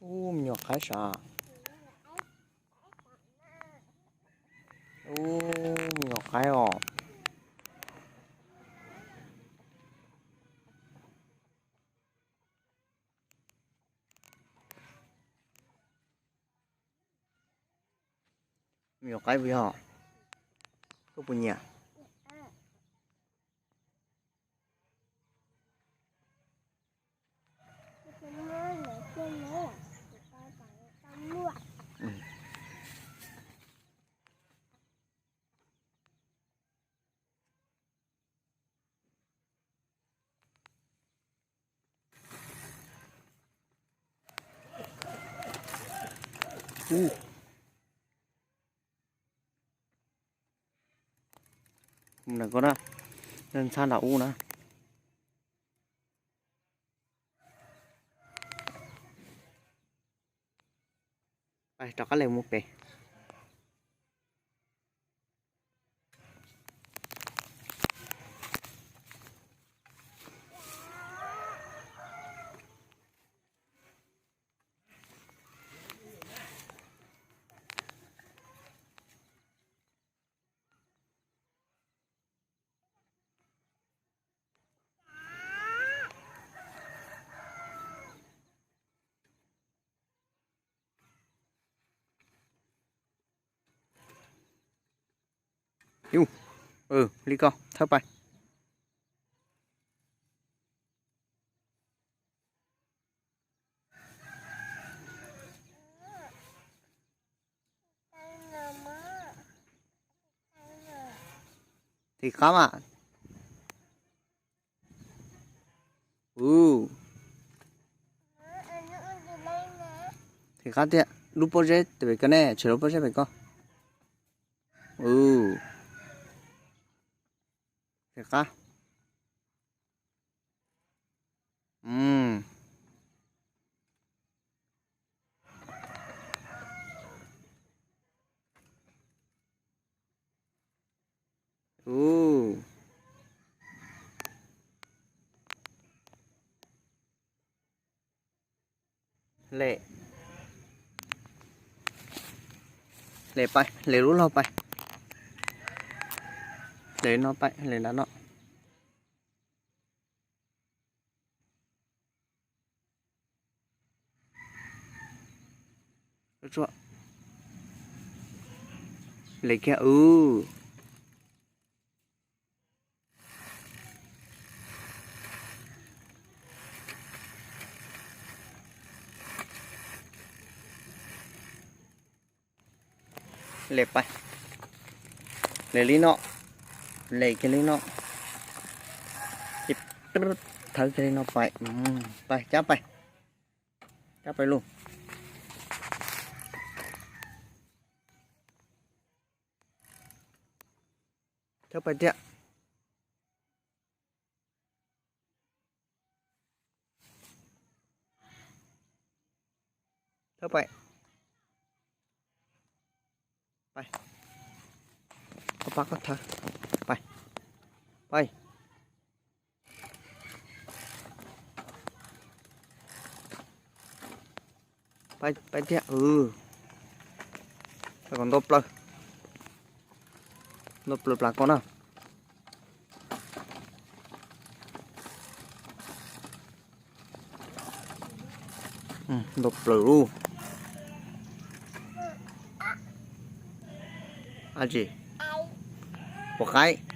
Ub, me nyuam qaib sav. Ub, me nyuam qaib os. Me nyuam qaib puas yog? Koj puas nyiam? Mus ntawm koj na, ntxhab nram ub na. Pais rov qab les mus pem. Yus, li ko thawb pais. Thim qab mas. Ub. Thim qab tiag, lub pob zeb pem ko ne, tshem lub pob zeb pem ko. Ub. Thim qab. Ub. Les, les pais, les lub laug pais. Les no pais, les nram no. Les kiag ub. Les pais, les li no, les kiag li no. Ces thawb kiag li no pais, pais cab pais, cab pais lauj. Thawb pais tiag. Thawb pais. Pais. Koj pab koj thawb. Pais. Pais. Pais, pais tiag. Pais kom nto plaws. Nto plaws plas ko na. Nto plaws lauj. Ab tsi, puas qaib?